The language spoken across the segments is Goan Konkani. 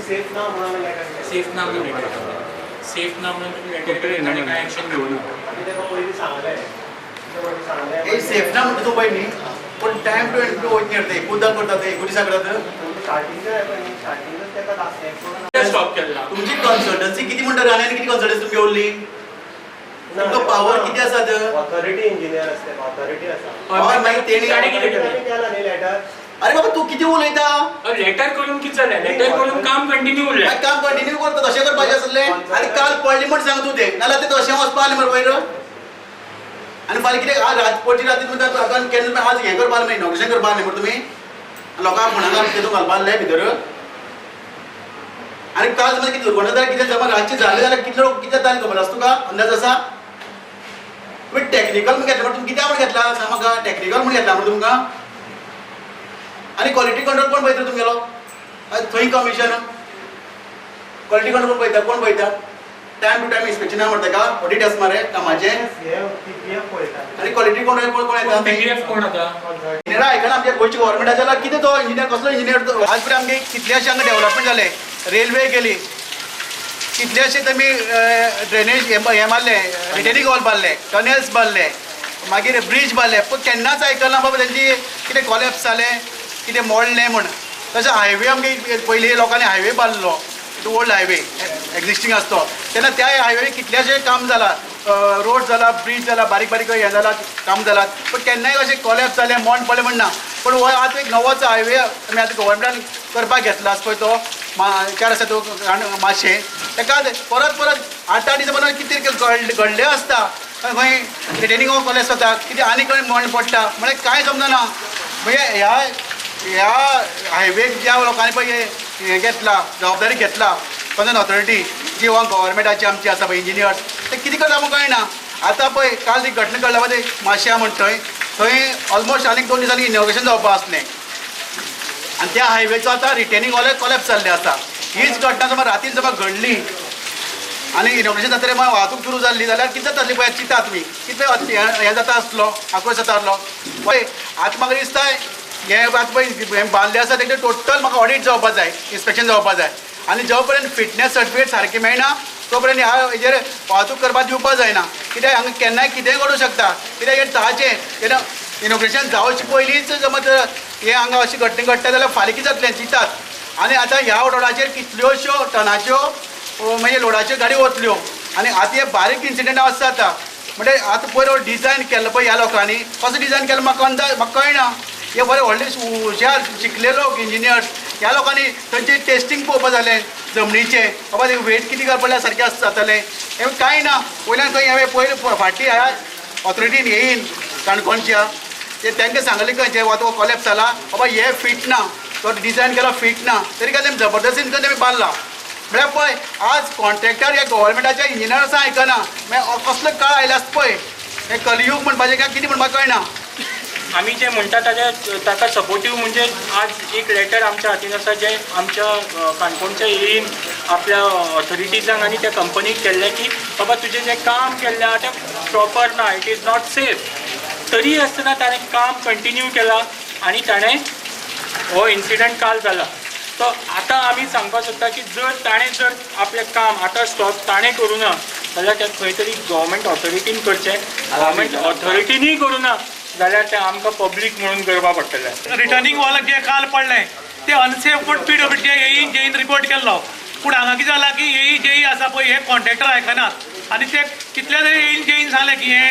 सेफ ना म्हणून लेटर, सेफ ना म्हणून लेटर, सेफ ना म्हणून लेटर, ताणें कांय एक्शन घेवना. आमी ताका पयलीं सांगलें, सांगलें. सेफ ना म्हणटा तूं पळय न्ही, पूण टायम टू टायम वयत न्ही, एकूदा करतात, एकू दिसा करतात. स्टार्टिंगच ताका स्टॉप केला. तुमची कन्सल्टन्सी किती म्हणटा आनी किती कन्सल्टन्सी तुमगे उरली? तुमकां पावर किती आसा? ऑथॉरिटी इंजिनियर आसते, ऑथॉरिटी आसा. हय, मागीर तेणी ताणें कितें केलें? केला न्ही लेटर. अरे बाबा, तूं कितें उलयता? लेटर करून कितें जालें? लेटर करून काम कंटिन्यू उरलें. काम कंटिन्यू करता, तशें करपाचें आसलें. आनी काल पडली म्हण सांग तूं तें, नाल्यार तें तशें वचपा आसलें मरे वयर. आनी फाल्यां कितें आज रात पडची राती तुमी केन्ना आज हें करपा आसलें, इनॉग्रेशन करपा आसलें मरे तुमी लोकांक फोणाक तितून घालपा आसलें भितर. आनी काल समज कितें दुर्घटना जाल्यार कितें, समज रातचें जालें जाल्यार कितले लोक कितें जालें खबर आसा तुका? अंदाज आसा? तुमी टॅक्निकल म्हूण घेतला, तुमी कित्याक म्हूण घेतला सांग म्हाका? टॅक्निकल म्हूण घेतला म्हण तुमकां? आनी क्वॉलिटी कंट्रोल कोण पळयता तुमगेलो? थंय कमिशन क्वॉलिटी कंट्रोल कोण पळयता? कोण पळयता? टायम टू टायम इन्स्पेक्शन म्हणटा का? ऑडिट आसा मरे कामाचें. आनी क्वॉलिटी कंट्रोल कोण कोण येता? पीपीएफ कोण आतां? इंजिनियरा आयकना आमच्या गोंयच्या गव्हर्मेंटाच्या जाल्यार कितें तो इंजिनियर, कसलो इंजिनियर? आज पर्यंत आमगे कितलेशे हांगा डेव्हलपमेंट जालें, रेल्वे गेली, कितलेशे तुमी ड्रेनेज हें मारलें, रिटेनिंग वॉल बांदले, टनल्स बांदले, मागीर ब्रीज बांदले, पूण केन्नाच आयकना बाबा तेंची कितें कॉलेप्स जालें, कितें मोडलें म्हूण. तशें हायवे आमगे पयलीं लोकांनी हायवे बांदलो, ओल्ड हायवे एक्झिस्टींग आसतो तेन्ना त्या हायवे कितलेशें काम जालां, रोड जाला, ब्रीज जाला, बारीक बारीक हें जाला, काम जाला, पूण केन्नाय अशें कॉलेप्स जालें, मोड पडलें म्हण ना. पूण हो आतां एक नवोच हायवे आमी आतां गव्हर्मेंटान करपाक घेतला आसा पळय, तो चार आसा तो मातशें ताका परत परत 8-8 दिसां पसून कितें घडलें आसता, खंय रिटेनिंग वॉल कॉलेप्स जाता, कितें आनी खंय मोड पडटा, म्हळ्यार कांय समजना. म्हणजे ह्या ह्या हायवेक ज्या लोकांनी पळय हें घेतला, जबाबदारी घेतला, कन्सर्न ऑथॉरिटी जी गव्हर्मेंटाची आमची आसा पळय इंजिनियर्स, ते कितें करता आमकां कळना. आतां पळय काल ती घटना घडल्या पळय माश्या म्हण थंय थंय ऑलमोस्ट आनीक 2 दिसांनी इनॉग्रेशन जावपा आसलें आनी त्या हायवेचो आतां रिटेनिंग वॉल कॉलेप्स जाल्लें आसा. हीच घटना समज रातीन समज घडली आनी इनॉग्रेशन जातकीर मागीर वाहतूक सुरू जाल्ली जाल्यार कितें जातली पळय चिंता तुमी, कितें हें जाता आसलो, आक्रोश जाता आसलो पळय. आतां म्हाका दिसता हें आतां पळय हें बांदलें आसा तेजें टोटल म्हाका ऑडिट जावपा जाय, इन्स्पेक्शन जावपा जाय आनी जो पर्यंत फिटनेस सर्टिफिकेट सारकें मेळना तो पर्यंत ह्या हेजेर वाहतूक करपाक दिवपा जायना. कित्याक हांगा केन्नाय कितेंय घडूंक शकता. कित्याक हें ताजें तेन्ना इनॉग्रेशन जावचे पयलींच समज हें हांगा अशी घटना घडटा जाल्यार फाल्यां कितें जातलें चिंतात. आनी आतां ह्या रोडाचेर कितल्योश्यो टनाच्यो म्हणजे लोडाच्यो गाडी वतल्यो आनी आतां हे बारीक इन्सिडंट आसा जाता. म्हणजे आतां पयर डिजायन केल्लो पळय ह्या लोकांनी कसो डिजायन केलो म्हाका अंदाज म्हाका कळना. हे बरे व्हडले हुशार शिकले लोक इंजिनियर्स, ह्या लोकांनी थंयचें टेस्टींग पळोवपा जालें जमनीचें, बाबा ते वेट कितें पडल्यार सारकें आसा जातलें, हें कांय ना. वयल्यान खंय हांवें पयलीं फाटीं ह्या ऑथॉरिटीन येयन काणकोणच्या ते तांकां सांगलें खंय जें तो कॉलेप्स जाला बाबा हें फिट ना, तो डिजायन केला फिट ना, तरी काय तेमी जबरदस्तीन खंय तेमी बांदला. म्हळ्यार पळय आज कॉन्ट्रॅक्टर ह्या गव्हर्मेंटाच्या इंजिनियर्सां आयकना, मागीर कसलो काळ आयला आसता पळय, हें कलयूग म्हणपाचें काय कितें म्हणपाक कळना. आमी जे म्हणटा ताज्या ताका सपोर्टीव म्हणजे आज एक लेटर आमच्या हातीन आसा जें आमच्या काणकोणच्या एईन आपल्या ऑथॉरिटीजांक आनी त्या कंपनीक केल्लें की बाबा तुजें जें काम केल्लें आहा तें प्रॉपर ना, it is not safe. तरी आसतना ताणें काम कंटिन्यू केलां आनी ताणें हो इन्सिडंट काल जाला. तो आतां आमी सांगपाक सोदता की जर ताणें जर आपलें काम आतां स्टॉप ताणें करूं ना जाल्यार तें खंय तरी गव्हर्मेंट ऑथॉरिटीन करचें, गव्हर्मेंट ऑथॉरिटीनूय करूं ना जाल्यार तें आमकां पब्लीक म्हणून करपा पडटलें. रिटर्निंग वॉल जे काल पडलें ते अनसेफ म्हूण पीडब्ल्यूडी एई जेईन रिपोर्ट केल्लो, पूण हांगा कितें जालां की एई जेई आसा पळय हे कॉन्ट्रॅक्टर आयकनात आनी ते कितले तरी एईन जेईन सांगलें की हें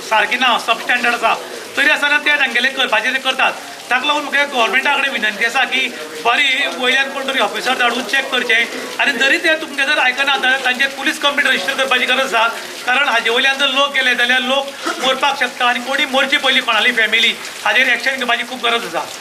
सारकें ना, सब स्टँडर्ड आसा, तरी आसतना ते तांगेले करपाचें ते करतात. ताका लागून म्हाका गव्हर्मेंटा कडेन विनंती आसा की बरी वयल्यान कोण तरी ऑफिसर धाडून चॅक करचें आनी जरी ते तुमगे जर आयकना जाल्यार तांचेर पुलीस कंप्लेन रजिस्टर करपाची गरज आसा, कारण हाजे वयल्यान जर लोक गेले जाल्यार लोक मरपाक शकता आनी कोणी मरचे पयलीं कोणाली फॅमिली हाजेर एक्शन घेवपाची खूब गरज आसा.